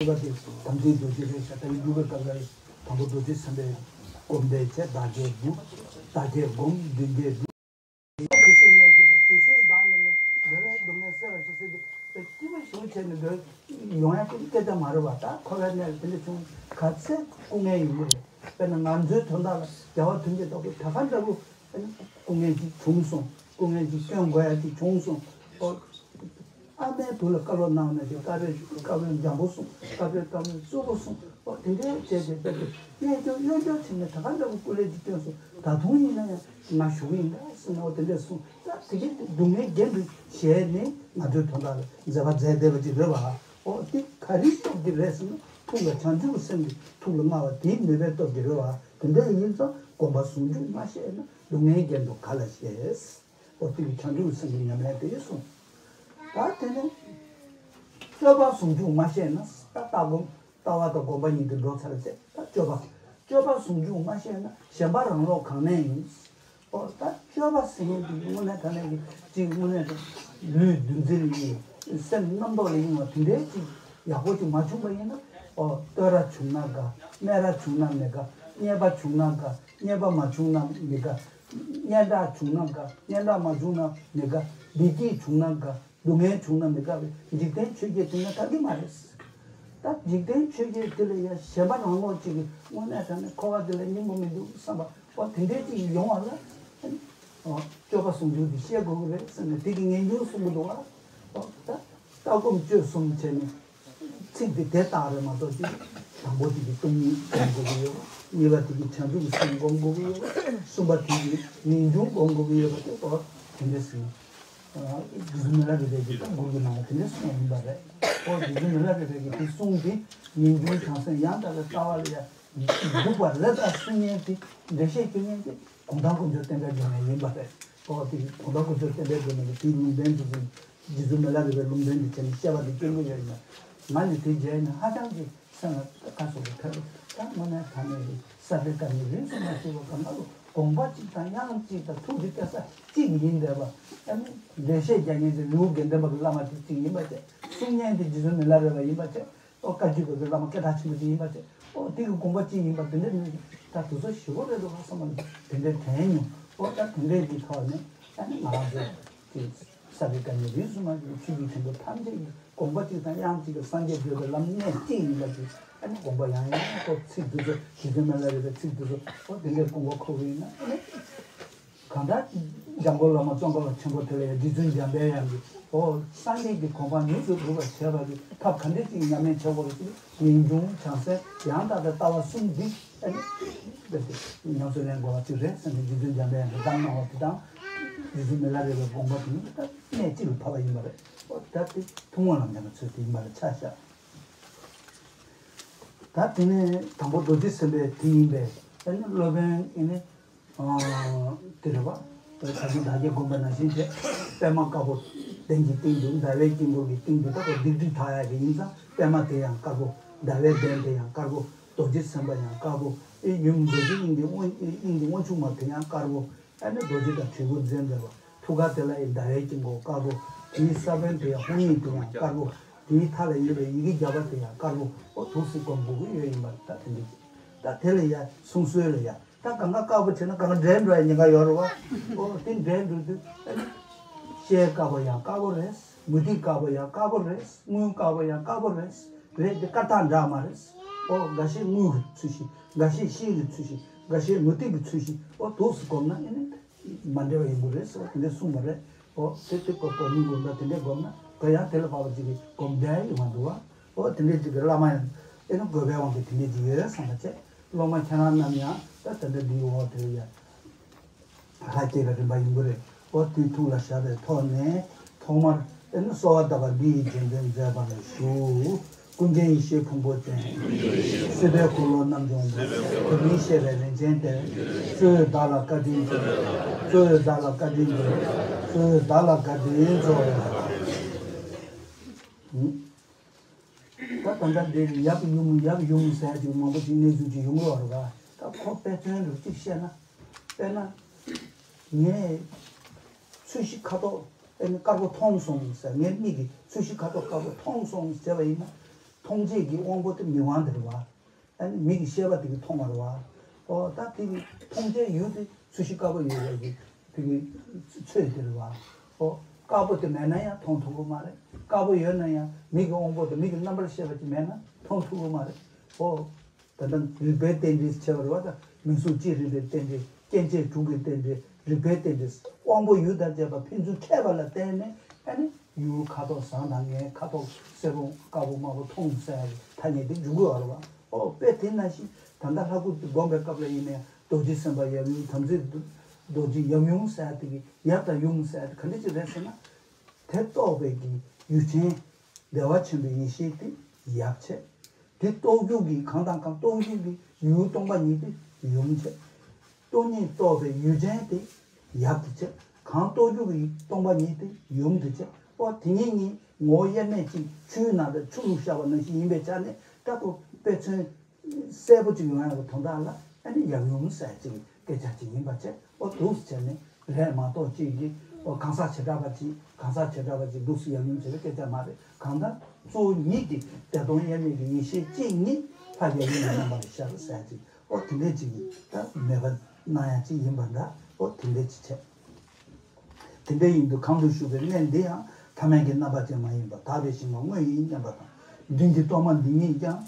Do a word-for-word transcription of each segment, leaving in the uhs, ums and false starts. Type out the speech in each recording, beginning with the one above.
བ་དེ་དམ་ཚིག་རྡོ་རྗེ་རེད་ཤག་ད་ཡིན་རྒྱུ་བའི་སྐབས་ལ་དང་པོ་རྡོ་རྗེ་སེམས་དཔའི་སྒོམ་བཟླས་བྱས། བདག་བསྐྱེད་བསྡུ། བདག་བསྐྱེད་བསྒོམ། མདུན་བསྐྱེད་བསྡུ། དུས་སུ་གནས་ཀྱི་དུས་སུ་བདག་ནི་ནི་འགྲོ་བའི་སྡུག་བསྔལ་སེལ་བར་ཤོག་ཟེར་དུས་དཔེ་སྐྱིད་པོ་ཞེ་པོ་བྱས་ནས་འགྲོ་ཡོང་ཡ་དེ་སྐད་ཆ་མ་རེད་བ། ད་འཁོར་བའི་གནས་ལ་དེ་འདྲ་བྱུང་ག་ཚད་སྐུ་ངལ་ཡོང་གི་རེད། དཔེར་ན་ང་ཚོའི་དོན་དག་ལ་རྒྱལ་བ་མཐུན་རྒྱལ་ལྟ་བུ་ད་ག་འདྲ་བོ་སྐུ་ངལ་ཅིག་བྱུང་སོང་། སྐུ་ངལ་ཅིག་སྐྱོན་དགོས་ཡ་ཅིག་བྱུང་སོང་། ཨོ། ཨ་མའི་བུ་ལ་བཀའ་སློབ་གནང་ནས་ཀྱི་བཀའ་དྲིན་ཆེ། བཀའ་དྲིན་འཇམ་པོ་གསུངས། བཀའ་དྲིན་བཀའ་དྲིན་གཙོ་བོ་གསུངས། ཨོ་དེ་འདྲའི་བྱས་ཏེ་བྱས་ཏེ་གཡས་སྐྱོར་གཡོན་སྐྱོར་བྱས་ནས་ད་ག་འདྲ་བོ་སྐུ་ལས་ཅིག་བསྐྱོན་སོང་། ད་དུང་ཡིན་ན་ཡང་ང་བཞུགས་ཡིན་ད་ཟེར་ནས་ཨོ་དེ་འདྲས་གསུངས། ད་དེ་གའི་སྡུག་བསྔལ་རྒྱན་དུ་བྱས་ནས་ང་ཚོའི་དོན་དག་ལ་མཛད་པ་མཛད་བསྡད་པ་ཅིག་རེད་བ། ཨོ་དེ་ག་རེའི་སྟོབས་ཀྱིས་རེད་ཟེར་ན་ཐུགས་ལ་བྱང་ཆུབ་སེམས་ཀྱི་ཐུགས་ལ་མངའ་བ་དེའི་མོས་པའི་སྟོབས་ཀྱིས་རེད་བ། དེ་འདྲ་ཡིན་ཙང་སྒོམ་པ་ཟུང་འཇུག་མ་ཤེས་ན་སྡུག་བསྔལ་རྒྱན་དུ་ག་ལ་ཤེས། ཨོ་དེ་གི་བྱང་ཆུབ་སེམས་ཀྱི་ཉམས་ལེན་དེ་གསུངས། ད་དེ་ནས་སྤྱོད་པ་ཟུང་འཇུག་མ་ཤེས་ན་ད་ལྟ་སྒོམ་ལྟ་བ་དང་སྒོམ་པ་གཉིས་དེ་འགྲོ་ཚར་ཚེ་ད་སྤྱོད་པ། སྤྱོད་པ་ཟུང་འཇུག་མ་ཤེས་ན་ཞེན་པ་རང་ལོག་གང་ནས་ཡིན། ཨོ་ད་སྤྱོད་པ་ཟེར་མཁན་དེ་དངོས་གནས་དྲང་གནས་ཀྱི་ཅིག་དངོས་གནས་དྲང་ལུས་འདུ་འཛི་ལ་ཡིན། སེམས་རྣམ་རྟོག་ལ་ཡིན་པ་དེ་འདྲའི་ཅིག་ཡག་པོ་ཅིག་མ་བྱུང་པ་ཡིན་ན། ཨོ་བསྟོད་ར་བྱུང་ན་དགའ། སྨད་ར་བྱུང་ན་མི་དགའ། བརྙས་པ་བྱུང་ན་དགའ། བརྙས་པ་མ་བྱུང་ན་མི་དགའ། སྙན་གྲགས་བྱུང་ན་དགའ། སྙན་གྲགས་མ་བྱུང་ན་མི་དགའ། བདེ་སྐྱིད་བྱུང་ན་དགའ། སྡུག་བསྔལ་བྱུང་ན་མི་དགའ་བའི་འཇིག་རྟེན་ཆོས་བརྒྱད་དེ་ནི་དགའ་གི་མ་རེད། ད་འཇིག་རྟེན་ཆོས་བརྒྱད་དེ་ལ་ཡང་ཞེན་པ་རང་ལོག་ཅིག་གིས་དངོས་གནས་དྲང་གནས་འཁོར་བ་འདི་ལ་སྙིང་པོ་མི་འདུག་བསམ་པ་ཨོ་དེ་འདྲའི་ཅིག་ཡོང་བ་ལ། ཨོ་སྤྱོད་པ་ཟུང་འཇུག་འདི་ཤེས་དགོས་ཀྱི་རེད་ཟེར་ནས་དེ་གི་ངེས་འབྱུང་གསུང་གི་འདུག་བ། ཨོ་ད་ལྟ་སྒོམ་སྤྱོད་གསུམ་བྱས་ནས། ཚིག་དེ་དེ་རྟགས་རེད་མ་གཏོགས་ཅི། དང་པོ་དེ་གི་སྟོང་ཉིད་སྒོམ་དགོས་ཀྱི་ཡོད་པ། གཉིས་པ་དེ་གི་བྱང་ཆུབ་ཀྱི་སེམས་སྒོམ་དགོས་ཀྱི་ཡོད་པ། གསུམ་པ་དེ་གི་ངེས་འབྱུང་སྒོམ་དགོས་ཀྱི་ཡོད་པ་དེ་ཨོ་དེ་འདྲ་ཟེར། རྗེ་བཙུན་མི་ལ་རས་པས་ཀྱི་ད་མགུར་གྱི་ནང་ལ་དེ་འདྲ་གསུངས་ཡིན་པ་རེད། ཨོ་རྗེ་བཙུན་མི་ལ་རས་པས་ཀྱི་དེ་གསུངས་ཏེ་ངེས་འབྱུང་བྱང་སེམས་ཡང་དག་པའི་ལྟ་བ་ལ་ཡང་འཇུག་པ་རེད་ད་གསུང་མཁན་དེ་འགྲེལ་བཤད་སྐྱོན་མཁན་དེ་གུང་ཐང་དཀོན་མཆོག་བསྟན་པའི་སྒྲོན་མེ་ཡིན་པ་རེད། ཨོ་དེ་གུང་ཐང་དཀོན་མཆོག་བསྟན་པའི་སྒྲོན་མེ་གི་དེའི་ལུང་བསྟན་དེ་ཚོ། རྗེ་བཙུན་མི་ལ་རས་པའི་ལུང་བསྟན་འདི་བྱས་ནས་བཤད་པ་འདི་སྐྱོན་གྱི་ཡོད་ཡིན་ན། ང་ནི་དེ་མཇལ་ནས་ཧ་ཅང་གི་སེམས་ལ་ཁ་སོགས་ཀྱི་ཐད་དུ་ད་དངོས་གནས་དྲང་གནས་ཀྱི་ས་དཔེ་བཀའ་རྙིང་རིས་སུ་མ་ཆད་པ་གང་ག་ལ་དགོངས་པ་གཅིག་དང་དབྱངས་གཅིག་དང་ཐུགས་ཀྱི་གཏད་ས་གཅིག་ཡིན་བསྡད་པ། ཨ་ནི་འགྲེལ་བཤད་རྒྱག་མཁན་དེ་རི་བོ་དགེ་ལྡན་པ་གི་བླ་མ་དེ་གཅིག་ཡིན་པ་བྱས། གསུང་མཁན་དེ་རྗེ་བཙུན་མི་ལ་རས་པ་ཡིན་པ་བྱས། ཨོ་བཀའ་བརྒྱུད་པའི་བླ་མ་སྐད་གྲགས་ཆེན་པོ་ཅིག་ཡིན་པ་བྱས། ཨོ་དེ་གི་དགོངས་པ་གཅིག་ཡིན་པ་དེ་འདྲ་ནི་ད་དུས་ཚོད་ཞེ་པོ་རེད་འདུག་ཧ་བསམ་པ་དེ་འདྲ་དྲན་མྱོང་། ཨོ་ད་དེ་འདྲའི་གི་ཐོག་ནས་ཨ་ནི་ང་རང་ཚོ་དེ་ས་དགེ་བཀའ་རྙིང་རིས་སུ་མ་ཆད་པའི་ཆོས་བརྒྱུད་ཆེན་པོ་ཐམས་ཅད་ཀྱི་དགོངས་པ་གཅིག་དང་དབྱངས་གཅིག་གི་སངས་རྒྱས་བསྒྲོད་པའི་ལམ་གནད་གཅིག་ཡིན་པ་དེ་ཨ་ནི་དགོངས་པ་ཡང་ཡང་ཁོ་ཚིག་དེ་ཚོ་རྗེ་བཙུན་མི་ལ་རས་པའི་ཚིག་དེ་ཚོ་ཨོ་དེ་འདྲའི་དགོངས་པ་འཁོར་གི་ཡིན་ན་ཨ་ནི། གང་ལྟར་འཇམ་མགོན་བླ་མ་ཙོང་ཁ་པ་ཆེན་པོ་དེ་ལ་ཡང་རྗེ་བཙུན་འཇམ་པའི་དབྱངས་ཀྱིས་ཨོ་སངས་རྒྱས་ཀྱི་གོ་འཕང་མྱུར་དུ་འགྲུབ་པར་བྱེད་པ་གི་ཐབས་ག་འདྲ་ཅིག་ཉམས་ལེན་བྱེད་དགོས་རེད་ཟེར། ངེས་འབྱུང་བྱང་སེམས་ཡང་དག་པའི་ལྟ་བ་གསུམ་འདི་ཨ་ནི་རྦད་དེ་ཉམས་སུ་ལེན་དགོས་པ་ཅིག་རེད་ཟེར་ནས་རྗེ་བཙུན་འཇམ་པའི་དབྱངས་ཀྱིས་གདམས་གནང་བ་དེ་དང་། རྗེ་བཙུན་མི་ལ་རས་པའི་དགོངས་པ་དེ་ནི་ད་གནད་གཅིག་ལ་བབས་པ་ཡིན་པ་རེད། ཨོ་ད་དེ་ཐུན་མོང་ལམ་སྦྱང་གི་ཚུལ་དེ་ཡིན་པ་ལ་ཆ་བཞག་ད་དེ་ནས་དང་པོ་རྡོ་རྗེ་སེམས་དཔའི་དེ་ཡིན་པས་ཨ་ནི་སློབ་དཔོན་ཨ་ནི། དེ་རེད་བ། ད་ཅི་བདག་བསྐྱེད་བསྒོམ་པ་ནང་བཞིན་བྱས། པད་མ་དཀར་པོ་གདན་གྱི་སྟེང་དུ་ཟླ་བའི་དཀྱིལ་འཁོར་གྱི་སྟེང་དུ་ད་ཁོ་སྡིག་སྒྲིབ་དག་ཡག་གི་ཡིན་ཙང་པད་མ་དེ་ཡང་དཀར་པོ། ཟླ་བའི་གདན་དེ་ཡང་དཀར་པོ། རྡོ་རྗེ་སེམས་དཔའ་ཡང་དཀར་པོ། ཨེ་ཡུམ་རྡོ་རྗེ་དབྱིངས་ཀྱི་དབང་དབྱིངས་ཀྱི་དབང་ཕྱུག་མ་དེ་ཡང་དཀར་པོ། ཨ་ནི་རྡོ་རྗེ་དང་དྲིལ་བུ་འཛིན་མཛད་པ། ཐུགས་ཀ་དེ་ལ་ཡི་ཟླ་བའི་དཀྱིལ་འཁོར་དཀར་པོ། དེའི་ས་བོན་དེ་ཡང་ཧཱུྃ་ཡིག་དེ་ཡང་དཀར་པོ། དེའི་མཐའ་ལ་ཡོད་པའི་ཡི་གེ་བརྒྱ་པ་དེ་ཡང་དཀར་པོ། ཨོ་དུས་སུ་སྒོམ་དགོས་ཀྱི་ཡོད་ཡིན་པ་ད་དེ་འདྲ། ད་དེ་ལ་ཡ་གསུང་སྲོལ་ལ་ཡ། ད་གང་ག་དཀར་པོ་བྱས་ན་གང་ག་འདྲེས་འགྲོ་ཡ་ཉེན་ཁ་ཡོད་རེད་བ། ཨོ་དེ་འདྲེས་འགྲོ་དུས་ཨ་ནི། ཤེལ་དཀར་པོ་ཡང་དཀར་པོ་རེད། མུ་ཏིག་དཀར་པོ་ཡང་དཀར་པོ་རེད། དངུལ་དཀར་པོ་ཡང་དཀར་པོ་རེད། རེད་དེ་དཀར་རྟགས་འདྲ་མ་རེད། ཨོ་འགའ་ཤས་དངུལ་གྱི་ཚུལ་བཞིན། འགའ་ཤས་ཤེལ་གྱི་ཚུལ་བཞིན། འགའ་ཤས་མུ་ཏིག་གི་ཚུལ་བཞིན། ཨོ་དུས་སུ་བསྒོམས་ན་ཨ་ནི་མ་འདྲེས་པ་ཡོང་གི་རེད་ཟེར་བ་དེ་འདྲ་གསུངས་པ་རེད། ཨོ་དེ་དེ་བསྒོམ་བསྒོམ་ན་དེ་འདྲ་བསྒོམ་ན་ག་ཡང་དེ་ལ་བབ་པ་ཅིག་གིས་སྒོམ་བསྡད་ཡོང་བ་འདུག་བ། ཨོ་དེ་འདྲའི་ཅིག་གི་བླ་མ་ཡང་ཨེ་ནི་དགོས་པའི་དབང་གིས་དེ་འདྲའི་ཅིག་ཡོད་བསམ་པ་བྱས། སློབ་མ་ཁྱེད་རང་རྣམས་ཡང་ད་དེ་འདྲ་འདིའི་འོག་དེ་ཡ་ལྷ་སྐྱེས་པའི་རིམ་པ་ཡིན་དགོས་རེད། ཨོ་དེ་ཐུགས་ལ་བཞག་པའི་ཐོག་ནས་ཐོག་མར་ཨེ་ནི་གསོལ་བ་བཏབ་པ་འདི་ཡི་རྗེས་ཟློས་མཛད་པ་ལ་ཞུ། ཀུན་མཁྱེན་ཡེ་ཤེས་ཕུང་པོ་ཅན། སྲིད་པའི་འཁོར་ལོ་རྣམ་འཇོམས་པ། དུས་མིན་གཤེགས་པའི་རིན་ཆེན་གཏེར། གཙོ་བོས་བདག་ལ་བཀའ་དྲིན་སྩོལ། གཙོ་བོས་བདག་ལ་བཀའ་དྲིན་སྩོལ། གཙོ་བོས་བདག་ལ་བཀའ་དྲིན་སྩོལ། ད་ད་ལྟ་འདིར་ཡབ་ཡུམ་ཡབ་ཡུམ་ཟེར་ཅིག་མང་པོ་ཅིག་གནས་ཚུལ་ཅིག་ཡོང་གི་ཡོད་རེད་པ། ད་ཁོ་དཔེ་མཚོན་རུ་གཅིག་བཤད་ན། དཔེར་ན། ངས་ཚོས་གཞི་ཁ་དོག་ཨེ་ནི་དཀར་པོ་མཐོང་སོང་ཟེར། ངའི་མིག་གིས་ཚོས་གཞི་ཁ་དོག་དཀར་པོ་མཐོང་སོང་ཟེར་བ་ཡིན་ན། མཐོང་བྱེད་ཀྱི་དབང་པོ་དེ་མིག་དབང་དེ་རེད་བ། ཨ་ནི་མིག་གི་ཤེས་པ་དེ་གིས་མཐོང་བ་རེད་བ། ཨོ་ད་དེ་གི་མཐོང་བྱའི་ཡུལ་དེ་ཚོས་གཞི་དཀར་པོ་ཡོད་པའི་གི་དེ་གི་ཚོས་དེ་རེད་བ། ཨོ་དཀར་པོ་དེ་མེད་ན་ཡང་མཐོང་ཐུབ་ཀྱི་མ་རེད། དཀར་པོ་ཡོད་ན་ཡང་མིག་གི་དབང་པོ་དང་མིག་གི་རྣམ་པར་ཤེས་པ་ཅིག་མེད་ན་མཐོང་ཐུབ་ཀྱི་མ་རེད། ཨོ། ད་ལྟ་རིགས་པའི་རྟེན་འབྲེལ་བྱས་པ་རེད་བ། ད་མིང་གཟུགས་ཅན་རིགས་པའི་རྟེན་འབྲེལ། སྐྱེ་མཆེད་དྲུག་གི་རྟེན་འབྲེལ། རིགས་པའི་རྟེན་འབྲེལ། དབང་པོ་ཡུལ་དང་བཅས་པ་ཕན་ཚུན་འཕྲད་པ་ལ་བརྟེན་ནས་ཨ་ནི་ཡུལ་ཁ་དོག་བཟང་དང་ངན། ཁ་དོག་སེར་པོ་དཀར་པོ་དམར་པོ་མཐོང་ཟེར་ཡག་གི་ཐ་སྙད་དེ་འཇུག་དགོས་པ་རེད་བ། ཨོ་དཔེ་དེ་ནང་བཞིན་ད་ལྟ་ལྷ་སྐུ་དེ་བསྒོམ་པའི་སྐབས་ལ་ཡིན་ནའི་རྡོ་རྗེ་སེམས་དཔའ་ཡབ་ཡུམ། དམ་ཚིག་རྡོ་རྗེ་ཡབ་ཡུམ་ཟེར་ཡག་དེ་གི་ཡབ་དང་ཡུམ་ཟེར་ཡག་དེ་ག་འདྲ་ཅིག་རེད་ཟེར་ན། དེ་རྟོགས་པའི་གི་ཡུལ་ཅན་བདེ་བ་ཆེན་པོའི་ཡེ་ཤེས་དེ་ཡབ་བྱས། དེ་རྟོགས་རྒྱུ་གི་གང་དང་གང་རྟོགས་རྒྱུ་གི་ཡུལ་སྟོང་པ་ཉིད་དེ་ཡུམ་བྱས། སྟོང་ཉིད་རྟོགས་པའི་ཡུལ་ཅན་དེ་ཡབ་དེ་བྱས། གང་རྟོགས་རྒྱུ་གི་སྟོང་པ་ཉིད་དེ་ཡུམ་དེ་བྱས། ཨོ་དེ་གཉིས་གཉིས་ངོ་བོ་དབྱེར་མེད་ཅིག་ཆུའི་ནང་དུ་ཆུ་བླུགས་བཞག་པ་ནང་བཞིན་ཡིན་པའི་ཆ་ནས། ད་ཁོ་དཔེ་མཚོན་གསལ་པོ་ཅིག་ཡོང་ཡག་གི་དོན་དག་ལ་ཨ་ནི་ཡབ་ཡུམ་ཟེར་ཅིག་སྐད་ཆ་ཅིག་ཡིན་པ་བྱས། ཨོ་འདུག་སེ་བྱས་ནས་རེད་མ་གཏོགས་ཅིག་གིས་ཨོ་གང་ཟག་བྱེ་བྲག་པ་ཅིག་གང་ཟག་བྱེ་བྲག་པ་ཅིག་འདུག་སེ་ཡབ་ཡུམ་བྱེད་པའི་སྐད་ཆ་མ་རེད། གང་ལྟར་གཙོ་བོ་ཉིད་ཀྱི་བདེ་སྟོང་དབྱེར་མེད་ཀྱི་ཡེ་ཤེས་གཅིག་ཉིད་ལྷ་ཡབ་ཡུམ་གྱི་རྣམ་པ་ལ་ཤར་ཟེར་ཅིག། ཨོ་དེ་འདྲས་ཅིག་ད་མོས་པ་གནང་ཡག་ཅིག་ཡིན་པ་འདྲ། ཨོ་དེ་འདྲས་ཅིག་བྱས། དེ་འདྲ་ཡིན་དུས་གང་དུ་བཞུགས་པའི་གནས་འདི་ཡང་ཐ་མལ་གྱི་རྣམ་པ་ཅན་མ་ཡིན་པ་དག་པའི་ཞིང་ཁམས་དངོས་ཡིན་སྙམ་པ་དང་། མདུན་གྱི་གཏོར་མ་འདི་ཉིད་ཀྱང་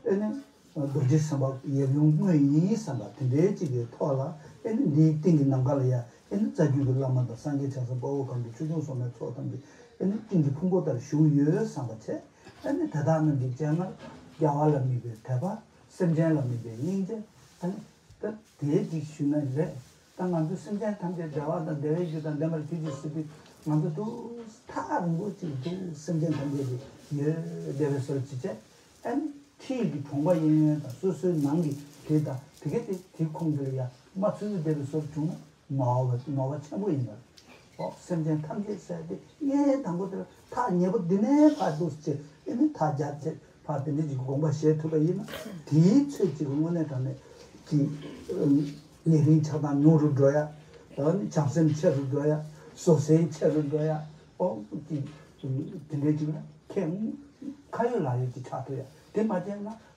ཨེ་ནི་རྡོ་རྗེ་སེམས་དཔའ་ཡབ་ཡུམ་དངོས་ཡིན་བསམ་པ་དེ་འདྲའི་ཅིག་གི་ཐོག་ལ། ཨེ་ནི་འདིའི་སྟེང་གི་ནམ་མཁའ་ལ་ཡང་ཨེ་ནི་རྩ་རྒྱུད་ཀྱི་བླ་མ་དང་སངས་རྒྱས་བྱང་སེམས་དཔའ་བོ་ཁམས་དང་ཆོས་སྐྱོང་སོགས་མའི་ཚོགས་ཐམས་ཅད་ཨེ་ནི་སྤྲིན་གྱི་ཕུང་པོ་ལྟར་བཞུགས་ཡོད་བསམ་པ་བྱས། ཨེ་ནི་དེ་དག་རྣམས་ཀྱི་སྤྱན་སྔར་རྒྱལ་བ་ལ་དམིགས་པའི་དད་པ། སེམས་ཅན་ལ་དམིགས་པའི་སྙིང་རྗེ། ཨ་ནི་ད་དེའི་ཅིག་ཞུས་ན་རེད། ད་ང་ཚོ་སེམས་ཅན་ཐམས་ཅད་བདེ་བ་དང་བདེ་བའི་རྒྱུ་དང་ལྡན་པར་གྱུར་ཅིག་ཟེར་དུས། ང་ཚོ་ཏོག་ཙམ་ཐག་རིང་པོ་ཅིག་འདུག་སེམས་ཅན་ཐམས་ཅད་ཀྱི་ཡོད་བདེ་བའི་སྲོལ་ཅིག་བྱས། ཨ་ནི་ཕྱིའི་གི་གྲོང་པ་གཡས་གཡོན་དང་སོ་སོའི་ནང་གི་དེ་དང་དེ་ག་དེ་དེ་ཁོངས་དེ་ལ་ཡ་མ་ཚུད་པའི་བདེ་བའི་སྲོལ་བྱུང་ན། ནོར་བ་ནོར་བ་ཆེན་པོ་ཡིན་པ་རེད། ཨོ་སེམས་ཅན་ཐམས་ཅད་ཟེར་ཏེ་ངས་དང་པོ་དེར་ཐག་ཉེ་པོ་འདི་ནས་ཕར་འདུག་ཅེས་ཨེ་ནི་ཐག་རྒྱབ་ཅེས་ཕར་དེ་འདྲ་ཅིག་དགོངས་པ་བཞེས་ཐུབ་པ་ཡིན་ན། དེའི་ཚོད་ཅིག་དངོས་གནས་དྲང་གནས་ཀྱི་ཉེ་རིང་ཆགས་སྡང་ཉུང་རུ་འགྲོ་ཡ། ཨ་ནི་བྱམས་སེམས་ཆེ་རུ་འགྲོ་ཡ། བཟོད་བསྲན་ཆེ་རུ་འགྲོ་ཡ། ཨོ་ཀྱི་དེ་འདྲ་ཅིག་ན་ཁྱེད་ཁ་ཡོད་ལག་ཡོད་ཅིག་ཆགས་ཐུབ་ཡ། དེ་མ་བྱས་ན་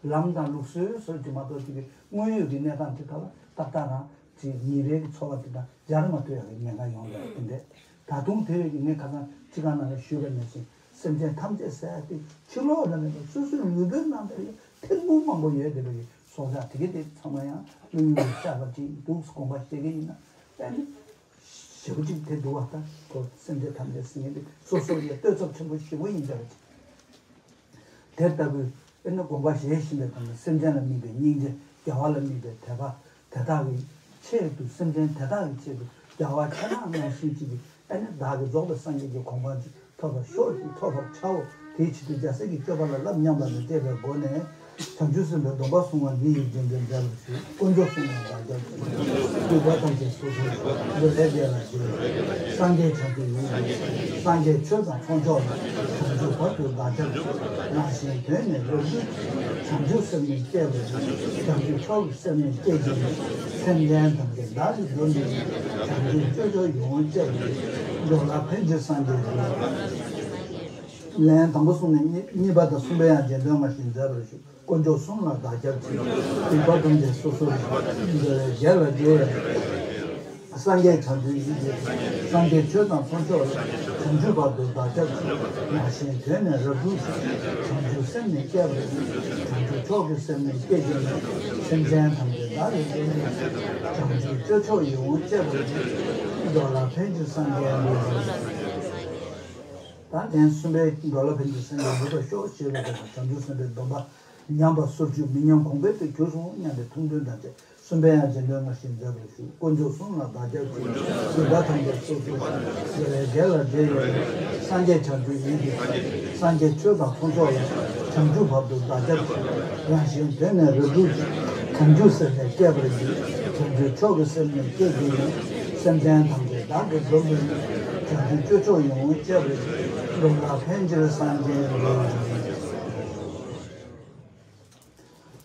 ལམ་དང་ལུགས་སྲོལ་སོགས་ཀྱི་མ་གཏོགས་ཅིག་གི་དངོས་ཡོད་ཀྱི་གནས་སྟངས་དེ་དག་ལ་ཏག་ཏག་རང་ཅིག་ཉིན་རེའི་འཚོ་བ་དེ་དང་སྦྱར་མ་ཐུབ་ཡག་གི་ཉེན་ཁ་ཡོང་ཡག་དེ་འདྲས། ད་དུང་དེ་བས་ཀྱི་ངས་ཁ་སང་ཕྱི་ཁ་ནང་ལ་ཞུས་པ་ནང་བཞིན་སེམས་ཅན་ཐམས་ཅད་ཟེར་ཡག་དེ་ཕྱི་ལོགས་ལ་མེད་པར་སོ་སོའི་ལུས་པོའི་ནང་དུ་ཡང་ཐེར་འབུམ་མང་པོ་ཡོད་བསྡད་པའི་སྲོག་ཆགས་དེ་ག་དེ་ཚང་མ་ཡང་ཀླུ་ཡུལ་ལ་ཤར་བ་ཅིག་འདུག་དགོངས་པ་བཞེས་ཀྱི་ཡིན་ན། ཨ་ནི་ཞེ་པོ་ཅིག་དེ་འདུག་བ། ད་ཁོ་སེམས་ཅན་ཐམས་ཅད་ཟེར་མཁན་དེ་སོ་སོ་ལ་ཡང་བསྟོད་ཚབས་ཆེན་པོ་ཞེ་པོ་ཡིན་པ་ཅིག། དེ་ལྟ་བུའི་ཨེ་ནི་དགོངས་པ་བཞེས་བཞིན་པའི་ཐོག་ནས་སེམས་ཅན་ལ་དམིགས་པའི་སྙིང་རྗེ། རྒྱལ་བ་ལ་དམིགས་པའི་དད་པ། དེ་དག་གི་ཆེད་དུ་སེམས་ཅན་དེ་དག་གི་ཆེད་དུ་རྒྱལ་བ་ཁྱེད་རང་ནང་བཞིན་ཅིག་གིས་ཨེ་ནི་བདག་གིས་རྫོགས་པའི་སངས་རྒྱས་ཀྱི་གོ་འཕང་ཅིག་ཐོབ་པར་ཤོག་ཅིག་ཐོབ་པར་བྱའོ། དེའི་ཆེད་དུ་རྒྱལ་སྲས་ཀྱི་སྤྱོད་པ་ལ་བསླབ་སྙམ་པ་དང་བཅས་པའི་སྒོ་ནས། བྱང་ཆུབ་སེམས་དཔའི་སྡོམ་པ་བསྲུང་བ་འདི་ཡི་རྗེས་ཟློས་མཛད་པར་ཞུ། དཀོན་མཆོག་གསུམ་ལ་བདག་སྐྱབས་མཆི། སྡིག་པ་ཐམས་ཅད་སོ་སོར་བཤགས། འགྲོ་བའི་དགེ་ལ་རྗེས་སུ། སངས་རྒྱས་བྱང་ཆུབ་ཡིན་ཞེས། སངས་རྒྱས་ཆོས་དང་ཚོགས་མཆོག་ལ། བྱང་ཆུབ་བར་དུ་བདག་སྐྱབས་མཆི། རང་གཞན་དོན་ནི་རབ་ཏུ་ཕྱིན། བྱང་ཆུབ་སེམས་ནི་བསྐྱེད་པར་བགྱི། བྱང་ཆུབ་མཆོག་གི་སེམས་ནི་བསྐྱེད་བགྱིས་ནས། སེམས་ཅན་ཐམས་ཅད་བདག་གིས་བཟུང་བའི་ཕྱིར། བྱང་ཆུབ་སྤྱོད་མཆོག་ཡིད་འོང་སྤྱད་པར་བགྱི། འགྲོ་ལ་ཕན་ཕྱིར་སངས་རྒྱས་འགྲུབ། ལན་དང་པོ་གསུངས་ནས་གཉིས་གཉིས་པ་དང་གསུམ་པའི་ཡང་རྗེས་ཟློས་སྔར་བཞིན་མཛད་པར་ཞུ། དཀོན་མཆོག་གསུམ་ལ་བདག་སྐྱབས་མཆི། སྡིག་པ་ཐམས་ཅད་སོ་སོར་བཤགས། འགྲོ་བའི་དགེ་ལ་རྗེས་སུ། སངས་རྒྱས་བྱང་ཆུབ་ཡིན་ཞེས། སངས་རྒྱས་ཆོས་དང་ཚོགས་མཆོག་ལ། བྱང་ཆུབ་བར་དུ་བདག་སྐྱབས་མཆི། རང་གཞན་དོན་ནི་རབ་ཏུ་ཕྱིན། བྱང་ཆུབ་སེམས་ནི་བསྐྱེད་པར་བགྱི། བྱང་ཆུབ་མཆོག་གི་སེམས་ནི་བསྐྱེད་བགྱིས་ནས། སེམས་ཅན་ཐམས་ཅད་བདག་གིས་བཟུང་བའི་ཕྱིར། བྱང་ཆུབ་སྤྱོད་མཆོག་ཡིད་འོང་སྤྱད་པར་བགྱི། འགྲོ་ལ་ཕན་ཕྱིར་སངས་རྒྱས་འགྲུབ། ད་ལན་གསུམ་པའི་འགྲོ་ལ་ཕན་ཕྱིར་སངས་རྒྱས་འགྲུབ་པར་ཤོག་ཅེས་པ་དང་། བྱང་ཆུབ་སེམས་དཔའི་སྡོམ་པ་ཉམས་པ་སོར་ཆུད་མི་ཉམས་གོང་འཕེལ་དུ་གྱུར་སོང་སྙམ་པའི་ཐུགས་འདུན་དང་བཅས། གསུམ་པའི་ཡང་རྗེས་ཟློས་སྔར་བཞིན་མཛད་པར་ཞུ། དཀོན་མཆོག་གསུམ་ལ་བདག་སྐྱབས་མཆི། སྡིག་པ་ཐམས་ཅད་སོ་སོར་བཤགས། འགྲོ་བའི་དགེ་ལ་རྗེས་སུ་ཡི། སངས་རྒྱས་བྱང་ཆུབ་ཡིན་ཞེས་བྱ། སངས་རྒྱས་ཆོས་དང་ཚོགས་མཆོག་ལ། བྱང་ཆུབ་བར་དུ་བདག་སྐྱབས་མཆི། རང་གཞན་དོན་ནི་རབ་ཏུ་ཕྱིན། བྱང་ཆུབ་སེམས་ནི་བསྐྱེད་པར་བགྱི། བྱང་ཆུབ་མཆོག་གི་སེམས་ནི་བསྐྱེད་བགྱིས་ནས། སེམས་ཅན་ཐམས་ཅད་བདག་གིས་བཟུང་བའི་ཕྱིར། བྱང་ཆུབ་སྤྱོད་མཆོག་ཡིད་འོང་སྤྱད་པར་བགྱི། འགྲོ་ལ་ཕན་ཕྱིར་སངས་རྒྱས་འགྲུབ།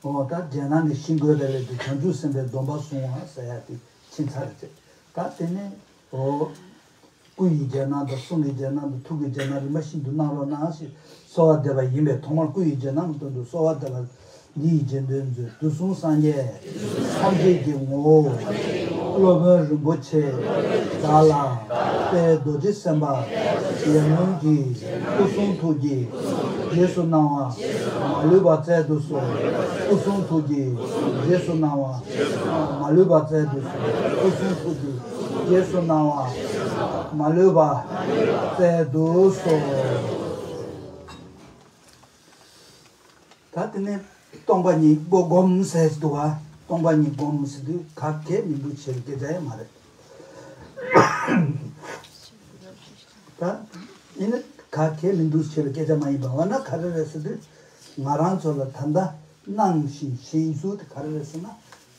འོ་ད་རྗེས་གནང་ནས་ཤིང་བརྐོས་པའི་སླད་དུ་བྱང་ཆུབ་སེམས་དཔའི་སྡོམ་པ་བསྲུང་བ་ཟེར་ཡ་དེ་ཕྱིན་ཚར་རེད། ད་དེ་ནས་འོ། སྐུ་ཡི་རྗེས་གནང་དང་གསུང་གི་རྗེས་གནང་དང་ཐུགས་ཀྱི་རྗེས་གནང་རིམ་པ་བཞིན་དུ་གནང་རོགས་གནང་ཞེས་གསོལ་བ་འདེབས་པ་ཡིན་པས། ཐོག་མར་སྐུ་ཡི་རྗེས་གནང་གི་དོན་དུ་གསོལ་བ་འདེབས་པ། འདི་ཡི་རྗེས་ཟློས་མཛོད། དུས་གསུམ་སངས་རྒྱས་ཐམས་ཅད་ཀྱི་ངོ་བོ། སློབ་དཔོན་རིན་པོ་ཆེ་བདག་ལ། དཔལ་རྡོ་རྗེ་སེམས་དཔའ་ཡབ་ཡུམ་གྱི་སྐུ་གསུང་ཐུགས་ཀྱི་རྗེས་སུ་གནང་བ་མ་ལུས་པ་སྩལ་དུ་གསོལ། སྐུ་གསུང་ཐུགས་ཀྱི་རྗེས་སུ་གནང་བ་མ་ལུས་པ་སྩལ་དུ་གསོལ། སྐུ་གསུང་ཐུགས་ཀྱི་རྗེས་སུ་གནང་བ་མ་ལུས་པ་སྩལ་དུ་གསོལ། ད་དེ་ནས་སྟོང་པ་ཉིད་སྒོམ་ཟེར་གྱི་འདུག་བ། སྟོང་པ་ཉིད་སྒོམ་ཟེར་དུས་ག་གེ་མི་འདུག་ཟེར་བའི་སྐད་ཆ་ཡང་མ་རེད། ད་ཡིན་ན་ག་གེ་མི་འདུག་ཟེར་བའི་སྐད་ཆ་མ་ཡིན་པ་འོ་ན་ག་རེ་རེད་ཟེར་དུས། ང་རང་ཚོ་ལ་ད་ལྟ་སྣང་ཞིང་ཞེན་ཚུལ་དེ་ག་རེ་རེད་ཟེར་ན།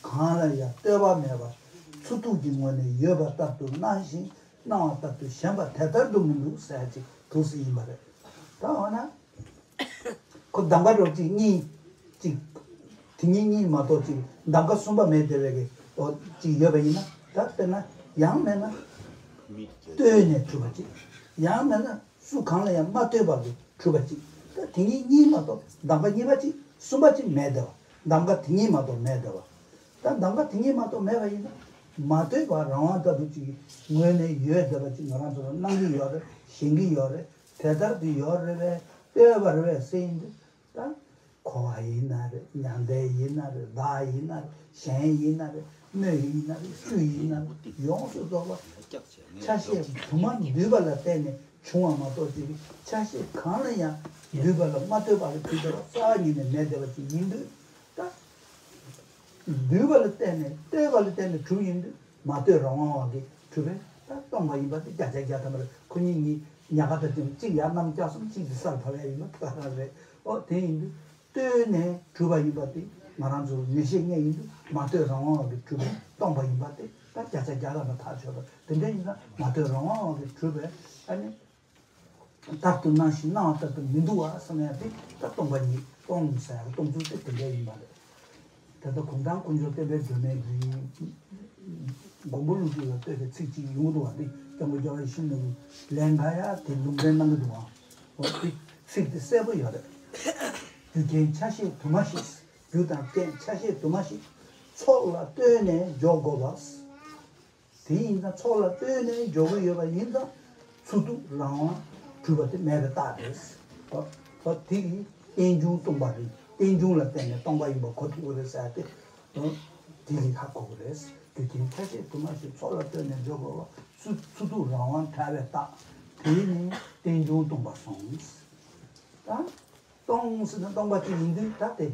གང་ལ་ཡང་ལྟོས་པ་མེད་པར་འཚོལ་སྡུད་ཀྱི་ངོས་ནས་ཡོད་པ་ལྟར་དུ་སྣང་ཞིང་སྣང་བ་ལྟར་དུ་ཞེན་པ་དེ་ལྟར་དུ་མི་འདུག་ཟེར་ཅིག་འདུག་སེ་ཡིན་པ་རེད། ད་འོ་ན། ཁོ་གདམ་ག་རོགས་གཅིག་གཉིས་གཅིག་དེ་གཉིས་གཉིས་མ་གཏོགས་གཅིག་གདམ་ག་གསུམ་པ་མེད་བསྡད་པའི་གི་འོ་གཅིག་ཡོད་པ་ཡིན་ན། ད་དཔེར་ན་ཡང་མེད་ན་ལྟོས་ནས་གྲུབ་པ་གཅིག་ཡང་མེད་ན་སུ་གང་ལ་ཡང་མ་ལྟོས་པར་གྱི་གྲུབ་པ་གཅིག་ད་དེ་གཉིས་གཉིས་མ་གཏོགས་གདམ་ག་གཉིས་པ་གཅིག་གསུམ་པ་གཅིག་མེད་བསྡད་པ། གདམ་ག་དེ་གཉིས་མ་གཏོགས་མེད་བསྡད་པ། ད་གདམ་ག་དེ་གཉིས་མ་གཏོགས་མེད་པ་ཡིན་ན། མ་ལྟོས་པར་རང་དབང་ལྟ་བུ་གཅིག་ངོས་ནས་ཡོད་བསྡད་པ་གཅིག་ང་རང་ཚོ་ལ་སྣང་གི་ཡོད་རེད། ཞེན་གྱི་ཡོད་རེད། དེ་ལྟར་དུ་ཡོད་རེད་པས། ལྟོས་པ་རེད་པས་ཟེར་ཡིན་དུས། ད་འཁོར་བ་ཡིན་ན་རེད། མྱང་འདས་ཡིན་ན་རེད། བདག་ཡིན་ན་རེད། གཞན་ཡིན་ན་རེད། སྣོད་ཡིན་ན་རེད། བཅུད་ཡིན་ན་རེད། ཡོངས་སུ་རྫོགས་པ་ཆ་ཤས་དུ་མ་འདུས་པ་ལ་བརྟེན་ནས་བྱུང་བ་མ་གཏོགས་ཅིག་ཆ་ཤས་གང་ལ་ཡང་འདུས་པ་ལ་མ་ལྟོས་པ་ལ་འདུས་པ་ལ་རྩ་བ་ཉིད་ནས་མེད་བསྡད་པ་ཅིག་ཡིན་དུས། ད་འདུས་པ་ལ་བརྟེན་ནས་ལྟོས་པ་ལ་བརྟེན་ནས་གྲུབ་ཡིན་དུས། མ་ལྟོས་རང་དབང་བ་གིས་གྲུབ་པས། ད་སྟོང་པ་ཡིན་པ་དེ་བརྒྱ་ཆ་བརྒྱ་ཐམ་པ་རེད། ཁོ་གཉིས་གཉིས་ཉག་ག་ད་ཅིག་གཅིག་ཡར་བསྣམས་བརྒྱབ་སོང་། གཅིག་དེ་སར་བབས་ཡ་ཡིན་པ་ད་ག་རང་རེད། ཨོ་དེ་ཡིན་དུས་ལྟོས་ནས་གྲུབ་པ་ཡིན་པ་དེ་ང་རང་ཚོར་ངེས་ཤེས་རྙེད་ཡིན་དུས། མ་ལྟོས་རང་དབང་བ་གིས་གྲུབ་པས་སྟོང་པ་ཡིན་པ་དེ་ད་བརྒྱ་ཆ་བརྒྱ་ཐམ་པ་ཐག་ཆོད་པ་དེ་འདྲ་ཡིན་ན། མ་ལྟོས་རང་དབང་བ་གིས་གྲུབ་པས་ཨ་ནི། ལྟར་དུ་སྣང་ཞིང་སྣང་བ་ལྟར་དུ་མི་འདུག་བ་བསམ་ཡ་དེ་ད་སྟོང་པ་ཉིད་སྟོང་ཟེར་ཡ་སྟོང་ཚུལ་དེ་དེ་འདྲ་ཡིན་པ་རེད། དེ་ལྟར་གུང་ཐང་དཀོན་མཆོག་བསྟན་པའི་སྒྲོན་མེ་འདིའི་མགོན་པོ་ཀླུ་སྒྲུབ་ལ་བསྟོད་པའི་ཚིག་ཅིག་ཡོང་འདུག་བ། འདི་སྐྱབས་མགོན་རྒྱལ་བ་ཡིད་བཞིན་ནོར་བུས་ལན་འགའ་ཡང་དེ་ལུང་འདྲེན་གནང་གི་འདུག་བ། འོ་དེ་ཚིག་དེ་གསལ་པོ་ཡོད་རེད། རྒྱུ་རྐྱེན་ཆ་ཤས་དུ་མ་ཞིག་རྒྱུ་དང་རྐྱེན་ཆ་ཤས་དུ་མ་ཞིག་ཚོགས་ལ་ལྟོས་ནས་འཇོག་དགོས་པ། དེ་ཡིན་ཙང་ཚོགས་ལ་ལྟོས་ནས་འཇོག་གི་ཡོད་པ་ཡིན་ཙང་འཚོལ་སྡུད་རང་དབང་གྲུབ་པ་དེ་མེད་པའི་རྟགས་རེད། འོ་འོ་དེ་གིས་རྟེན་འབྱུང་སྟོང་པ་རེད། རྟེན་འབྱུང་ལ་བརྟེན་ནས་སྟོང་པ་ཡིན་པ་གོ་ཐུབ་ཀྱི་རེད་ཟེར་ཏེ། འོ་དེ་གིས་ཧ་གོ་གི་རེད། རྒྱུ་རྐྱེན་ཆ་ཤས་དུ་མ་ཞིག་ཚོགས་ལ་ལྟོས་ནས་འཇོག་དགོས་པ། འཚོལ་འཚོལ་སྡུད་རང་དབང་བྲལ་བའི་རྟགས་དེ་ནི་རྟེན་འབྱུང་སྟོང་པར་སོང་། ད། སྟོང་ཟེར་ན་སྟོང་པ་གཅིག་ཡིན་དུས། ད་དེ་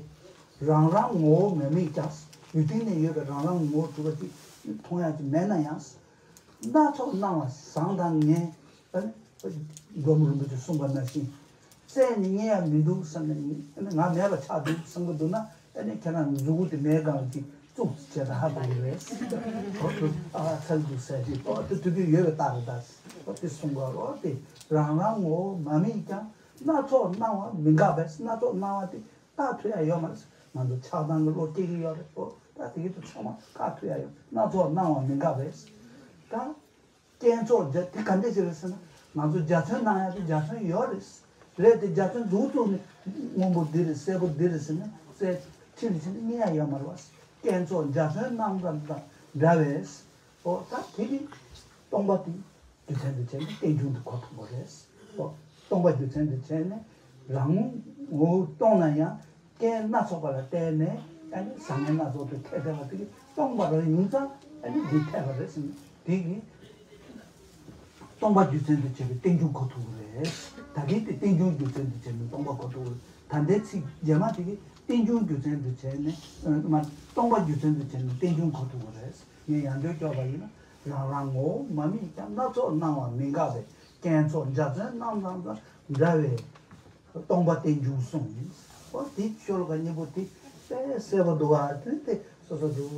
རང་རང་ངོ་བོ་མ་དམིགས་ཀྱང་། ཡུལ་སྟེང་ནས་ཡོད་པའི་རང་རང་ངོ་བོ་གྲུབ་པ་གཅིག་མཐོང་ཡ་གཅིག་མེད་ན་ཡང་། སྣ་ཚོགས་སྣང་བ་བཟང་དང་ངན། ཨ་ནི་མགོན་པོ་རིན་པོ་ཆེས་གསུངས་པ་ནང་བཞིན། བཙལ་ནས་རྙེད་ཡ་མི་འདུག་བསམ་ནས། ཨ་ནི་ང་མེད་པ་ཆགས་འདུག་བསམ་གྱི་འདུག་ན། ཨ་ནི་ཁྱེད་རང་མཛུ་གུ་དེ་མེད་གང་ཅིག་བཙུགས་བྱས་ད་ཧ་གོ་གི་རེད། འོ་དེ་ཨ་ཚར་འདུག་ཟེར་གྱི། འོ་དེ་དུས་དུས་ཡོད་པའི་རྟགས་རེད། ད་འོ་དེ་གསུངས་པ། འོ་དེ་རང་རང་ངོ་བོ་མ་དམིགས་ཀྱང་། སྣ་ཚོགས་སྣང་བ་མི་འགག་པས། སྣ་ཚོགས་སྣང་བ་དེ་བརྟག་ཐུབ་ཡ་ཡོད་མ་རེད། ང་ཚོ་ཆགས་སྡང་གི་བློ་སྐྱེ་གི་ཡོད་རེད། འོ་ད་དེ་གི་དུ་ཚང་མ་བཀག་ཐུབ་ཡ་ཡོད། སྣ་ཚོགས་སྣང་བ་མི་འགག་པས། ད་རྐྱེན་ཚོགས་འཇའ་དེ་ག་འདྲས་ཞིག་རེད་ཟེར་ན། ང་ཚོ་འཇའ་ཚོན་སྣང་ཡ་དེ་འཇའ་ཚོན་ཡོད་རེད། རེད་དེ་འཇའ་ཚོན་འདུག་བཙུགས་ནས་སྔོན་པོ་འདི་རེད། སེར་པོ་འདི་རེད་ཟེར་ནས་རྩལ་ཁྲིད་ལ་ཕྱིན་ནས་རྙེད་ཡ་ཡོད་མ་རེད་བ། རྐྱེན་ཚོགས་འཇའ་ཚོན་སྣང་ཙམ་དང་འདྲ་བས། འོ་ད་དེ་གི་སྟོང་པ་དེ། རྒྱུ་མཚན་དུ་བྱས་ནས་རྟེན་འབྱུང་དུ་གོ་ཐུབ་པ་རེད། ཨོ། སྟོང་པ་རྒྱུ་མཚན་དུ་བྱས་ནས་རང་ངོ་བོ་སྟོང་ན་ཡང་རྐྱེན་སྣ་ཚོགས་པ་ལ་བརྟེན་ནས་ཨ་ནི་བཟང་ངན་སྣ་ཚོགས་དེ་འཕེལ་བསྡད་པ་དེ་གིས་སྟོང་པ་རང་ཡིན་ཙང་ཨ་ནི་འདི་འཕེལ་བ་རེད་ཟེར་ནས་དེ་གིས་སྟོང་པ་རྒྱུ་མཚན་དུ་བྱས་པའི་རྟེན་འབྱུང་གོ་ཐུབ་ཀྱི་རེད། ད་གིན་དེ་རྟེན་འབྱུང་རྒྱུ་མཚན་དུ་བྱས་ནས་སྟོང་པ་གོ་ཐུབ་ཀྱི་རེད། ད་ལྟའི་ཚིག་རྗེས་མ་དེ་གིས་རྟེན་འབྱུང་རྒྱུ་མཚན་དུ་བྱས་ནས་ཨ་མ་སྟོང་པ་རྒྱུ་མཚན་དུ་བྱས་ནས་རྟེན་འབྱུང་གོ་ཐུབ་ཀྱི་རེད། ངས་ཡང་བསྐྱར་སྐྱོར་བ་ཡིན་ན། རང་རང་ངོ་བོ་མ་དམིགས་ཀྱང་། སྣ་ཚོགས་སྣང་བ་མི་འགག་པས། རྐྱེན་ཚོགས་འཇའ་ཚོན་སྣང་ཙམ་དང་འདྲ་བས། སྟོང་པ་རྟེན་འབྱུང་གསུངས་ཡིན། འོ་དེ་ཤོ་ལོ་ཀ་གཉིས་པོ་དེ་དཔེ་གསལ་པོ་འདུག་བ། དེ་དེ་སོ་སོ་འདུག་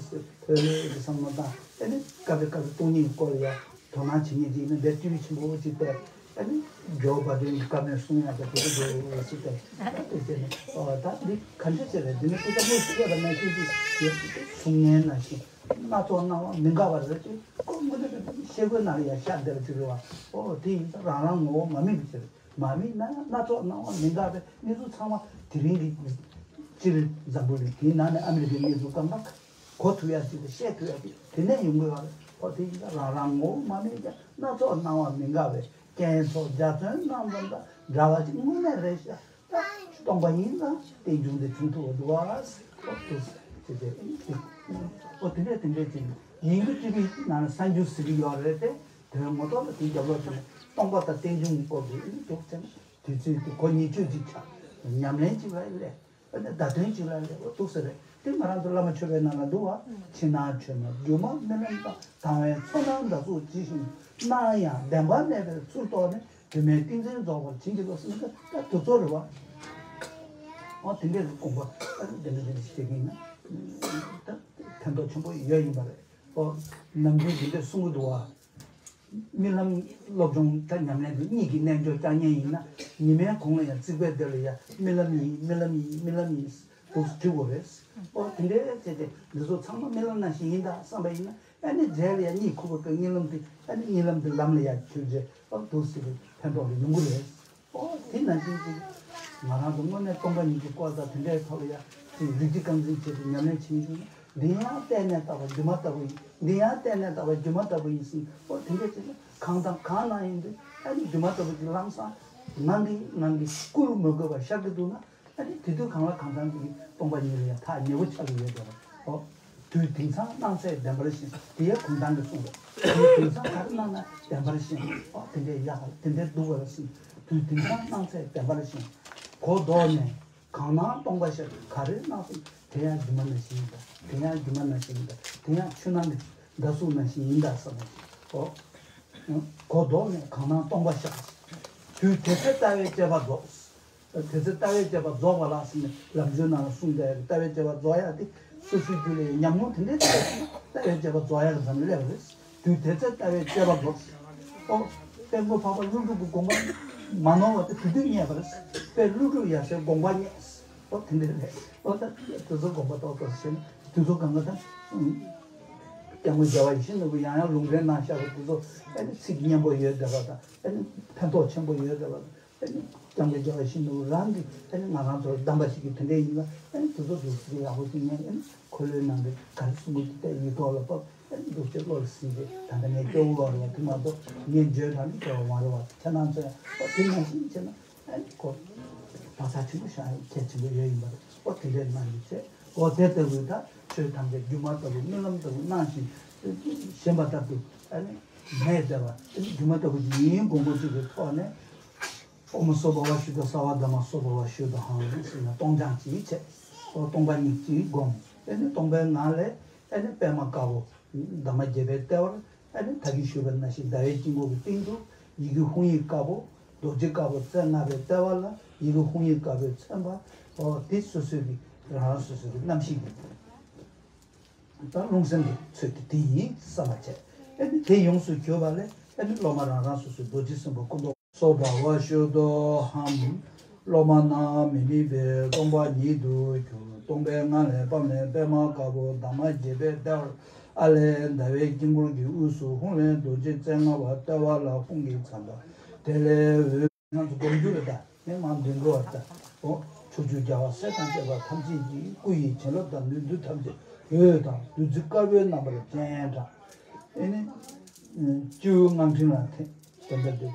སེ་ཐོས་ལེ་གི་བསམ་བློ་བཏང་། ཨ་ནི་སྐབས་རེ་སྐབས་རེ་སྟོང་ཉིད་སྐོར་ལ་ཡ་དོ་སྣང་བྱེད་མཁན་ཅིག་ཡིན་ན་འདིར་ཏི་བི་ཆེན་པོ་ཅིག་བལྟས། ཨ་ནི་ཇོ་བྷ་དན་གྱི་བཀའ་མོལ་གསུང་ཡག་དེ་དེ་འདྲ་འདུག་སེ་བལྟས། ཨ་དེ་བྱས་ནས་ཨོ་ད་འདི་ག་འདྲ་བྱས་རེད། འདི་ནི་སྐུ་ཚ་མོས་བཤད་པ་ནང་བཞིན་ཅིག་ཡོད་གསུང་མཁན་ནང་བཞིན། སྣ་ཚོགས་སྣང་བ་མི་འགག་པ་རེད་ཅེས་ཁོ་དངོས་གནས་དྲང་གནས་ ཤེལ་སྒོའི་ནང་ལ་ཡང་ཤར་བསྡད་པ་ཅིག་རེད་བ། ཨོ་དེ་ཡིན་ཙང་རང་རང་ངོ་བོ་མ་དམིགས་པའི་ཕྱིར། མ་དམིགས་ན་ཡང་སྣ་ཚོགས་སྣང་བ་མི་འགག་པའི་གནས་ཚུལ་ཚང་མ་དེ་རིང་གི་སྤྱིར་འཛམ་བུ་གླིང་དེའི་ནང་ནས་ཨ་མི་རི་ཀའི་གནས་ཚུལ་སྐབས་འགའ་གོ་ཐུབ་ཡ་ཅིག་དང་བཤད་ཐུབ་ཡ་ཅིག་དེ་ནས་ཡོང་དགོས་པ་རེད། ཨོ་དེ་ཡིན་ཙང་རང་རང་ངོ་བོ་མ་དམིགས་ཀྱང་སྣ་ཚོགས་སྣང་བ་མི་འགག་པའི་རྐྱེན་ཚོགས་འཇའ་ཚོན་སྣང་ཙམ་དང་འདྲ་བ་ཅིག་དངོས་གནས་རེད་ཤག་སྟོང་པ་ཉིད་ལ་རྟེན་འབྱུང་དེ་བྱུང་ཐུབ་པ་འདུག་བ། ཨོ་དེ་དེ་དེ་ཨོ་དེ་འདྲས་དེ་འདྲས་ཅིག་ཡིན་རྒྱུ་ཅི་རིགས་ནང་ལ་གསར་འགྱུར་ཟེར་གྱི་ཡོད་རེད་དེ། དོན་ངོ་ཐོག་ལ་དེ་རྒྱབ་ལོག་བྱས་ནས་སྟོང་པ་དང་རྟེན་འབྱུང་གི་སྐོར་དུ་ཨེ་འདུག་ཟེར་ན་དུས་ཚོད་དེ་གོ་ཉེ་ཆོས་ཅིག་ཆགས། ཉམས་ལེན་ཅིག་ལ་སླེབས། ཨ་ནི་བརྡ་དོན་ཅིག་ལ་སླེབས། འོ་འདུག་ཟེར་རེད། དེ་ང་རང་ཚོ་བླ་མ་མཆོད་པའི་ནང་ལ་འདུག་བ། ཕྱི་ནང་ཆོས་རྣམས་སྒྱུ་མ་རྨི་ལམ་དང་། དང་བའི་ཚོར་སྣང་འདྲ་གཟུགས་ཇི་བཞིན་སྣང་ཡང་། བདེན་པ་མེད་པའི་ཚུལ་རྟོགས་ནས། དུ་མའི་ཏིང་འཛིན་རྫོགས་པར་བྱིན་གྱིས་རློབས་ཟེར་ན་ད་དེ་ཚོ་རེད་བ། འོ་དེ་འདྲའི་དགོངས་པ་ཨ་ནི་དེ་འདྲ་དེ་འདྲ་ཞིག་བྱེད་ཀྱི་ཡིན་ན་ད་ཕན་ཐོགས་ཆེན་པོ་ཡོད་ཡིན་པ་རེད། འོ་ནམ་རྒྱུན་དེ་འདྲ་གསུང་གི་འདུག་བ། རྨི་ལམ་སློབ་སྦྱོང་དང་ཉམས་ལེན་དེ་གཉིས་ཀྱི་རྣལ་འབྱོར་བསྐྱང་མཁན་ཡིན་ན་ཉི་མའི་གུང་ལ་ཡང་རྩིག་པའི་སྡེ་ལ་ཡང་རྨི་ལམ་ཡིན། རྨི་ལམ་ཡིན། རྨི་ལམ་ཡིན་འདུག་སེ་བྲིས་དགོས་རེད། ཨོ་དེ་འདྲའི་བྱས་ཏེ་འདི་ཚོ་ཚང་མ་རྨི་ལམ་ནང་བཞིན་ཡིན་ད་བསམ་པ་ཡིན་ན་ཨ་ནི་རྗེས་ལ་ཡང་གཉིད་ཁུག་པའི་སྐབས་རྨི་ལམ་དེ་ཨ་ནི་རྨི་ལམ་དེ་ལམ་ལ་ཡང་བཅོས་རྗེས་ཨོ་འདུག་སེ་ཕན་ཐོགས་ལ་ཡོང་གི་རེད། ཨོ་དེ་ནང་བཞིན་ཅིག་ང་རང་ཚོ་དངོས་གནས་སྟོང་པ་ཉིད་ཀྱི་སྐོར་དང་དེ་འདྲའི་ཐོག་ལ་ཡང་ཅིག་རིགས་གཅིག་རྐང་འཛིན་བྱས་ཏེ་ཉམས་ལེན་བྱེད་ཀྱི་འདུག་ན། འདི་ཡང་བལྟས་ནས་བཏགས་པ་སྒྱུ་མ་ལྟ་བུ་ཡིན། འདི་ཡང་བལྟས་ནས་བཏགས་པ་སྒྱུ་མ་ལྟ་བུ་ཡིན་ཟེར། ཨོ་དེ་འདྲ་བྱས་ན་གང་དང་གང་ན་ཡིན་དུས་ཨ་ནི་སྒྱུ་མ་ལྟ་བུ་ཅིག་ལམ་སང་ངང་གིས་ངང་གིས་བསྐུལ་མི་དགོས་པར་ཤར་གྱི་འདུག་ན། ཨ་ནི་དེ་དུས་གང་ལ་གང་འཚམ་གྱི་སྟོང་པ་ཉིད་ལ་ཡང་ཐག་ཉེ་བོ་ཆགས་ཀྱི་ཡོད་པ་རེད། ཨོ་དུས་དེང་སང་སྣང་ཚད་བདེན་པར་ཞེན། དེ་ཡང་གུང་ཐང་གིས་གསུངས་པ། དུས་དེང་སང་ག་རེ་སྣང་ན་བདེན་པར་ཞེན། ཨོ་དེ་འདྲའི་ཡག་དེ་འདྲའི་སྡུག་པ་ལ་ཟེར། དུས་དེང་སང་སྣང་ཚད་བདེན་པར་ཞེན། གོ་ལྡོག་ནས། གང་སྣང་སྟོང་པ་ཤར། ག་རེ་སྣང་སོང་དེ་ཡང་སྒྱུ་མ་ནང་བཞིན་ཡིན་ད། དེ་ཡང་སྒྱུ་མ་ནང་བཞིན་ཡིན་ད། དེ་ཡང་ཆོས་སྣང་གི་འདྲ་གཟུགས་ནང་བཞིན་ཡིན་ད་བསམ་པ་ཞིག་གོ། གོ་ལྡོག་ནས་གང་སྣང་སྟོང་པ་ཤར། དུས་དེ་ཚེ་ལྟ་བའི་དཔྱད་པ་རྫོགས། དེ་ཚེ་ལྟ་བའི་དཔྱད་པ་རྫོགས་པ་ལ་ཟེར་ནས་ལམ་སྦྱོར་ནང་ལ་གསུངས་བསྡད་ཡོད། ལྟ་བའི་དཔྱད་པ་རྫོགས་ཡ་དེ་སོ་སོའི་རྒྱུད་ལ་ཉམས་མྱོང་དེ་འདྲའི་ཐོག་ནས་ལྟ་བའི་དཔྱད་པ་རྫོགས་ཡ་གི་མཚམས་སླེབས་པ་རེད། དུས་དེ་ཚེ་ལྟ་བའི་དཔྱད་པ་རྫོགས། ཨོ། དཔལ་མགོན་འཕགས་པ་ཀླུ་སྒྲུབ་ཀྱི་དགོངས་པ་མ་ནོར་བ་དེ་དེ་དུས་རྙེད་པ་རེད། དཔལ་ཀླུ་སྒྲུབ་ཡབ་སྲས་དགོངས་པ་རྙེད། ཨོ་དེ་འདྲ་རེད། ཨོ་ད་དེ་ཚོ་དགོངས་པ་ཏོག་ཏོག་བྱས་ནས་དུས་ཚོད་གང་ག་ད། སྐྱབས་མགོན་རྒྱལ་བ་ཡིད་བཞིན་ནོར་བུ་ཡང་ཡང་ལུང་འདྲེན་གནང་བཞག་པ་དེ་ཚོ་ཨ་ནི་ཚིག་སྙན་པོ་ཡོད་བསྡད་པ་དང་ཨ་ནི་ཕན་ཐོགས་ཆེན་པོ་ཡོད་བསྡད་པ་དང་། ཨ་ནི་སྐྱབས་མགོན་རྒྱལ་བ་ཡིད་བཞིན་ནོར་བུ་རང་གིས་ཨ་ནི་ང་རང་ཚོར་གདམས་པ་ཞིག་གིས་དེ་འདྲ་ཡིན་ལ་ཨ་ནི་དེ་ཚོ་འདུག་སེ་ཡག་པོ་ཞིག་ཉན། ཨ་ནི་འཁོར་ལོའི་ནང་གི་ག་རེ་གསུང་གི་འདུག་དེ་ཡིག་ཐོག་ལ་ཕབ། ཨ་ནི་འདུག་སེ་བློ་ལ་ཟིན་ཏེ་ད་ལྟ་ངས་སྐྱོ་བོ་བ་རེད་བ། དེ་མ་གཏོགས་ངས་བརྗོད་དང་ནི་སྐྱོ་བ་མ་རེད་བ། ཁྱེད་རང་ཚོས་ཨ་དེ་ནང་བཞིན་བྱས་ན་ཨ་ནི་ཁོ་བག་ཆགས་ཆེན་པོ་བཞག་ཡ་གལ་ཆེན་པོ་ཡོད་ཡིན་པ་རེད། ཨོ་དེ་འདྲའི་སྣང་ཡིག་བྱས། ཨོ་དེ་ལྟ་བུའི་ད་ཆོས་ཐམས་ཅད་སྒྱུ་མ་ལྟ་བུ་རྨི་ལམ་ལྟ་བུ་སྣང་ཞིང་ཞེན་པ་ལྟ་བུ་ཨ་ནི་མེད་བསྡད་པ། ཨ་ནི་སྒྱུ་མ་ལྟ་བུ་ཅིག་ཡིན་དགོངས་པ་ཅིག་གི་ཐོག་ནས། ཨོཾ་སྭ་བྷཱ་ཝ་ཤུདྡྷ་སརྦ་དྷརྨ་སྭ་བྷཱ་ཝ་ཤུདྡྷ་ཧཾ་ཟེར་ནས་སྟོང་སྦྱང་གཅིག་བྱས། ཨོ་སྟོང་པ་ཉིད་གཅིག་བསྒོམ། ཨ་ནི་སྟོང་པའི་ངང་ལས་ཨ་ནི་པདྨ་དཀར་པོ་འདབ་མ་བརྒྱད་པའི་ལྟེ་བར་ཨ་ནི་ད་གིན་ཞུས་པ་ནང་བཞིན་ཟླ་བའི་དཀྱིལ་འཁོར་གྱི་སྟེང་དུ་ཡི་གེ་ཧཱུྃ་ཡིག་དཀར་པོ། རྡོ་རྗེ་དཀར་པོ་རྩེ་ལྔ་པའི་ལྟེ་བ་ལ་ཡི་གེ་ཧཱུྃ་ཡིག་དཀར་པོས་མཚན་པ། ཨོ་དེ་སོ་སོའི་གི་རང་རང་སོ་སོའི་གི་རྣམ་ཤེས་ཀྱི་ད་རླུང་སེམས་ཀྱི་ཚུལ་དེ་དེ་ཡིན་བསམ་པ་བྱས། ཨ་ནི་དེ་ཡོངས་སུ་གྱུར་པ་ལས་ཨ་ནི་སློབ་མ་རང་རང་སོ་སོའི་རྡོ་རྗེ་སེམས་དཔའ་སྐུ་མདོག་སྭ་བྷཱ་ཝ་ཤུདྡྷོ་ཧཾ། སློབ་མ་རྣམས་མི་དམིགས་པའི་སྟོང་པ་ཉིད་དུ་གྱུར། སྟོང་པའི་ངང་ལས་པདྨ་ལས་པདྨ་དཀར་པོ་འདབ་མ་བརྒྱད་པའི་ལྟེ་བར། ཨ་ལས་ཟླ་བའི་དཀྱིལ་འཁོར་གྱི་དབུས་སུ་ཧཱུྃ་ལས་རྡོ་རྗེ་རྩེ་ལྔ་པ་ལྟེ་བ་ལ་ཧཱུྃ་གི་མཚན་པ། དེ་ལས་འོད། ང་ཚོ་སྒོམ་རྒྱུ་རེད་ད། ངས་མར་འདོན་དགོས་པ་རེད་ད། འོ། ཕྱོགས་བཅུའི་རྒྱལ་བ་སྲས་དང་བཅས་པ་ཐམས་ཅད་ཀྱི་སྐུ་ཡི་བྱིན་རླབས་དང་ནུས་མཐུ་ཐམས་ཅད་འོད་དང་བདུད་རྩི་དཀར་པོའི་རྣམ་པར་སྤྱན་དྲངས། ཨེ་ནི། སྤྱི་བོའི་རྔམ་འཕྲིན་ལ་ཐིམ། དེ་འདྲ་འདུག།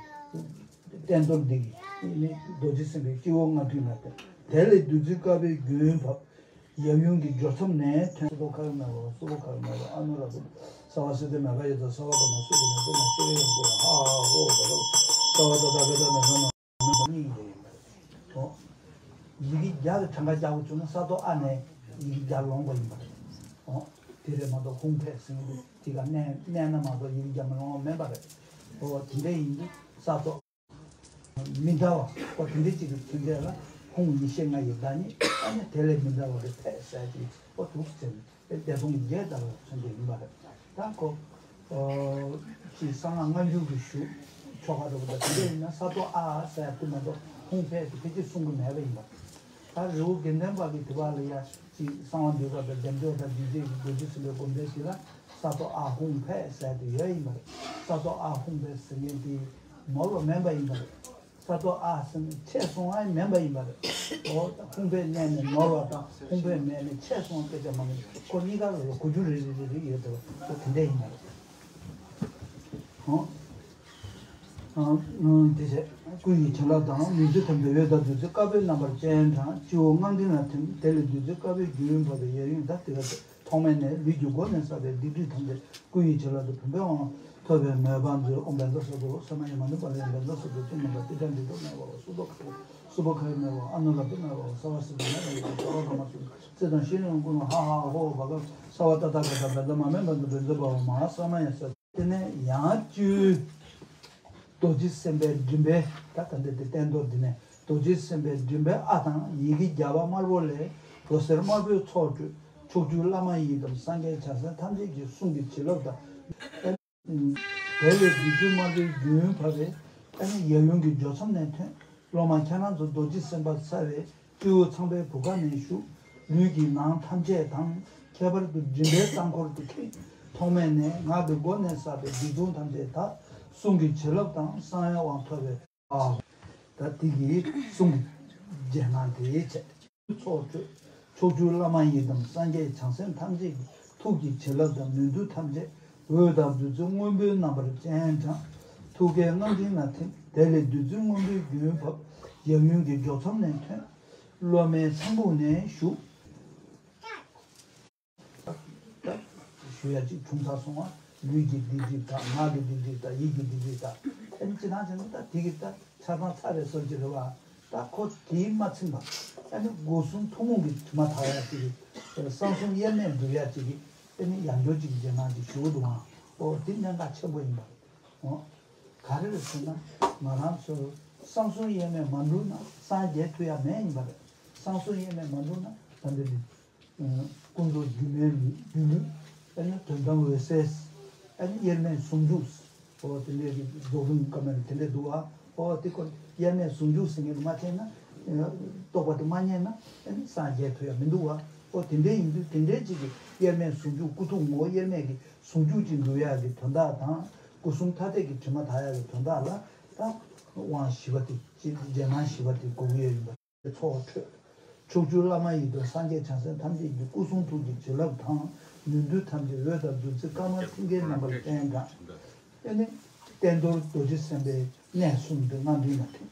རྟེན་གཏོར་འདི་གི་ཨེ་ནི་རྡོ་རྗེ་སེམས་དཔའི་སྤྱི་བོའི་རྔམ་འཕྲིན་ལ་ཐིམ། དེ་ལས་བདུད་རྩི་དཀར་པོའི་རྒྱུན་བབས། ཡབ་ཡུམ་གྱི་སྦྱོར་མཚམས་ནས་ཐོན། སུ་པོ་ཁ་ཡོ་མེ་བ་སུ་པོ་ཁ་ཡོ་མེ་བ་ཨ་ནུ་ར་བུ། ས་བ་སུ་ཏེ་མེ་བ་ཡ་ཛ་ས་བ་ག་མ་སུ་ག་མ་སུ་མ་ཤེ་རེ་ཡོང་གོ་ཧ་ཧ་ཧོ་ད་ག་ས་བ་ད་ད་ག་ད་མེ་ས་མ་མ་མ་མི་ཡིན་གྱི་ཡིན་པ་རེད། ཨོ། ཡི་གེ་བརྒྱ་གི་གྲངས་ཀ་རྒྱག་དགོས་བྱུང་ན་ས་རྡོ་ཨ་ནས་ཡི་གེ་བརྒྱ་ལོངས་པ་ཡིན་པ་རེད། ཨོ། དེ་རེད་མ་གཏོགས་ཧཱུྃ་ཕཊ་ཟེར་མཁན་དེ་དེ་ག་མནན་མནན་ན་མ་གཏོགས་ཡི་གེ་བརྒྱ་མ་ལོངས་པ་མིན་པ་རེད། ཨོ་དེ་འདྲ་ཡིན་དུས་ས་རྡོ། མི་འདྲ་བ། ཨོ་དེ་འདྲ་ཅིག་གི་ཐོན་རྗེས་ལ་ཧཱུྃ་ཡེ་ཤེས་ལྔ་ཡི་བདག་ཉིད་ཨ་ནི་དེ་ལས་མི་འདྲ་བ་གི་ཕཊ་ཟེར་གྱི་ཨོ་འདུག་ཟེར་ནས་བདེ་སྟོང་བརྒྱད་ལྟ་བུ་མཚོན་གྱི་ཡིན་པ་རེད། ད་ཁོ། ཨོ། ཅིག་གསང་སྔགས་སྔ་འགྱུར་གྱི་ཞུ་ཆོ་ག་འདྲ་པོ་དང་དེ་འདྲ་ཡིན་ན་ས་རྡོ་ཨ་ཟེར་དུས་མ་གཏོགས་ཧཱུྃ་ཕཊ་དེ་ཕལ་ཆེར་གསུང་གི་མེད་པ་ཡིན་པ། ད་རི་བོ་དགེ་ལྡན་པ་གི་དུས་བབ་ལ་ཡ་ཅིག་གསང་བ་འདུས་པ་དང་བདེ་མཆོག་དང་རྒྱུད་རྫས་ཀྱི་རྡོ་རྗེ་སེམས་དཔའི་སྒོམ་བཟླས་དེ་ལ། ས་རྡོ་ཨ་ཧུང་ཕེ་ཟེར་དེ་ཡོད་ཡིན་པ་རེད། ས་རྡོ་ཨ་ཧུང་ཕེ་ཟེར་མཁན་དེ་ནོར་བ་མིན་པ་ཡིན་པ་རེད། ས་རྡོ་ཨ་ཟེར་ནས་ཆད་སོང་བ་མིན་པ་ཡིན་པ་རེད། འོ་ད་ཧུང་ཕེ་མནན་ནས་ནོར་བ་དང་ཧུང་ཕེ་མནན་ནས་ཆད་སོང་བ་སྐད་ཆ་མ་ནི་ཁོ་གཉིས་ཀ་ལ་གོ་རྒྱུ་རེ་རེ་རེ་རེ་ཡོད་དེ་ཁོ་དེ་འདྲ་ཡིན་པ་རེད། འོ། ཨ། དེ་བྱས་སྐུ་ཡི་བྱིན་རླབས་དང་། ལུས་རྩལ་ཐམས་ཅད་འོད་དང་བདུད་རྩི་དཀར་པོའི་རྣམ་པར་སྤྱན་དྲངས། སྤྱི་བོ་སྔགས་མདུན་ལ་ཐིམ། དེ་ལས་བདུད་རྩི་དཀར་པོའི་རྒྱུན་བབས་པའི་ཡབ་ཡུམ་དང་དེ་ག་ཐོག་མེད་ནས་ལུས་ཀྱི་སྒོ་ནས་བསགས་པའི་སྡིག་སྒྲིབ་ཐམས་ཅད་སྐུ་ཡི་བྱིན་རླབས་དང་བུམ་པའི་དབང་ཐོབ་པའི་མོས་པ་མཛོད། ཨོཾ་བཛྲ་སཏྭ་སོ་ཏྭ། ས་མ་ཡ་མ་ནུ་པཱ་ལ་ཡ། བཛྲ་སཏྭ་སོ་ཏྭ། ཏི་ནུ་པ་ཏི་ཏྲ་ཏི་ཏྲ་མེ་ཝ། སུ་ཏོ་ཁ་སུ་པ་ཁ་ཡ་མེ་ཝ། ཨ་ནུ་ལ་ཏི་མེ་ཝ། སརྦ་སིདྡྷི་མེ་ཝ། སརྦ་ཀ་མ་སུ། རྩེ་དང་ཤེས་རིག་ཀུན་ལ་ཧ་ཧ་ཧོ་བ་ག་ས་བ་ཏ་ཏ་ག་ད་བ་ད་མ་མེ་བ་ད་བ་ད་བ་མ་ས་མ་ཡ་ས། དེ་ནས་ཡང་བཅུ། རྡོ་རྗེ་སེམས་དཔའི་མགྲིན་པའི་ད་ད་འདི་དེ་བསྟན་རྡོར་འདི་ནས་རྡོ་རྗེ་སེམས་དཔའི་མགྲིན་པའི་ཨ་དང་ཡི་གེ་བརྒྱ་པ་དམར་པོ་ལས་འོད་ཟེར་དམར་པོའི་ཚོགས་འཕྲོས། ཕྱོགས་བཅུའི་བླ་མ་ཡི་དམ་སངས་རྒྱས་བྱང་སེམས་ཐམས་ཅད་ཀྱི་གསུང་གི་བྱིན་རླབས་དང་། དེ་ལས་བདུད་རྩི་དམར་པོའི་རྒྱུན་བབས་པས་ཨ་ནི་ཡབ་ཡུམ་གྱི་སྦྱོར་མཚམས་ནས་ཐོན། སློབ་མ་ཁྱེད་རང་ཚོ་རྡོ་རྗེ་སེམས་དཔའ་ཚ་བའི་སྤྲེའུ་ཚངས་པའི་བུ་ག་ནས་ཞུགས། ལུས་ཀྱི་ནང་ཐམས་ཅད་དང་། ཁྱད་པར་དུ་མགྲིན་པའི་རྩ་འཁོར་དུ་ཁེངས། ཐོག་མེད་ནས་ངག་གི་སྒོ་ནས་བསགས་པའི་སྡིག་ལྟུང་ཐམས་ཅད་དག། གསུང་གི་བྱིན་རླབས་དང་གསང་བའི་དབང་ཐོབ་པའི། ཨ། ད་དེ་གི་གསུང་གི་རྗེས་གནང་དེ་བྱས། ཚོགས་འཕྲོས། ཕྱོགས་བཅུའི་བླ་མ་ཡི་དམ་སངས་རྒྱས་བྱང་སེམས་ཐམས་ཅད་ཀྱི་ཐུགས་ཀྱི་བྱིན་རླབས་དང་ནུས་མཐུ་ཐམས་ཅད་འོད་དང་བདུད་རྩི་སྔོན་པོའི་རྣམ་པར་སྤྱན་དྲངས། ཐུགས་ཀའི་རྔམ་སྤྲིན་ལ་ཐིམ། དེ་ལས་བདུད་རྩི་སྔོན་པོའི་རྒྱུན་བབས། ཡབ་ཡུམ་གྱི་སྦྱོར་མཚམས་ནས་ཐོན། སློབ་མའི་ཚངས་བུག་ནས་ཞུགས། ཞུ་ཡ་གཅིག་བྱུང་ཚར་སོང་བ། ལུས་ཀྱི་སྡིག་སྒྲིབ་དག། ངག་གི་སྡིག་སྒྲིབ་དག། ཡིད་ཀྱི་སྡིག་སྒྲིབ་དག། ཨ་ནི་ཅི་ཐང་བྱས་ན་ད་དེ་གི་ད་ཆ་ཚང་ཚར་རེད་ཟེར་གྱི་རེད་བ། ད་ཁོ་དེས་མ་ཚིམ་པ། ཨ་ནི་སྒོ་གསུམ་ཐུན་མོང་གི་དྲི་མ་དག་ཡ་གཅིག་གི་གསང་གསུམ་དབྱེར་མེད་འགྲུབ་ཡ་གཅིག་གི་ཨ་ནི་ཡང་སྐྱར་གཅིག་གི་རྗེས་གནང་གཅིག་ཞུ་འདུག་ཨང་། ཨོ་དེ་གནད་འགག་ཆེན་པོ་ཡིན་པ། ཨོ། ག་རེ་རེད་ཟེར་ན། ང་རང་ཚོ་གསང་གསུམ་དབྱེར་མེད་མ་འགྲུབ་ན་སངས་རྒྱས་ཐུབ་ཡ་མེད་ཡིན་པ་རེད། གསང་གསུམ་དབྱེར་མེད་མ་འགྲུབ་ན་ད་འདི་འདི། ཀུན་རྫོབ་སྒྱུ་མའི་ལུས་ལུས། ཨ་ནི་དོན་དམ་འོད་གསལ། ཨ་ནི་དབྱེར་མེད་ཟུང་འཇུག། ཨོ་དེ་འདྲའི་གི་རྫོགས་རིམ་བཀའ་མ་ལ་དེ་འདྲ་འདུག་བ། ཨོ་དེ་ཀོ་དབྱེར་མེད་ཟུང་འཇུག་ཟེར་མཁན་དེ་མ་བྱས་ན། རྟོགས་པ་དེ་མ་རྙེད་ན་ཨ་ནི་སངས་རྒྱས་ཐུབ་ཡ་མི་འདུག་བ། ཨོ་དེ་འདྲའི་ཡིན་དུས་དེ་འདྲའི་ཅིག་གི་དབྱེར་མེད་ཟུང་འཇུག་ཀུན་རྫོབ་ངོ་བོ་དབྱེར་མེད་ཀྱི་ཟུང་འཇུག་ཅིག་འགྲུབ་ཡ་གི་དོན་དག་དང་། སྒོ་གསུམ་ཐ་དད་ཀྱི་དྲི་མ་དག་ཡ་གི་དོན་དག་ལ་ད་དབང་བཞི་པ་དེ་ཅིག་རྗེས་གནང་བཞི་པ་དེ་དགོས་ཀྱི་ཡོད་ཡིན་པ། ཚོགས་འཕྲོས། ཕྱོགས་བཅུའི་བླ་མ་ཡི་དམ་སངས་རྒྱས་བྱང་སེམས་ཐམས་ཅད་ཀྱི་སྐུ་གསུང་ཐུགས་ཀྱི་བྱིན་རླབས་དང་ནུས་མཐུ་ཐམས་ཅད་འོད་དང་བདུད་རྩི་དཀར་དམར་མཐིང་གའི་རྣམ་པར་སྤྱན་དྲངས། ཨེ་ནི། བསྟན་རྡོར་རྡོ་རྗེ་སེམས་དཔའི་གནས་གསུམ་དུ་སྔགས་མདུན་ལ་ཐིམ།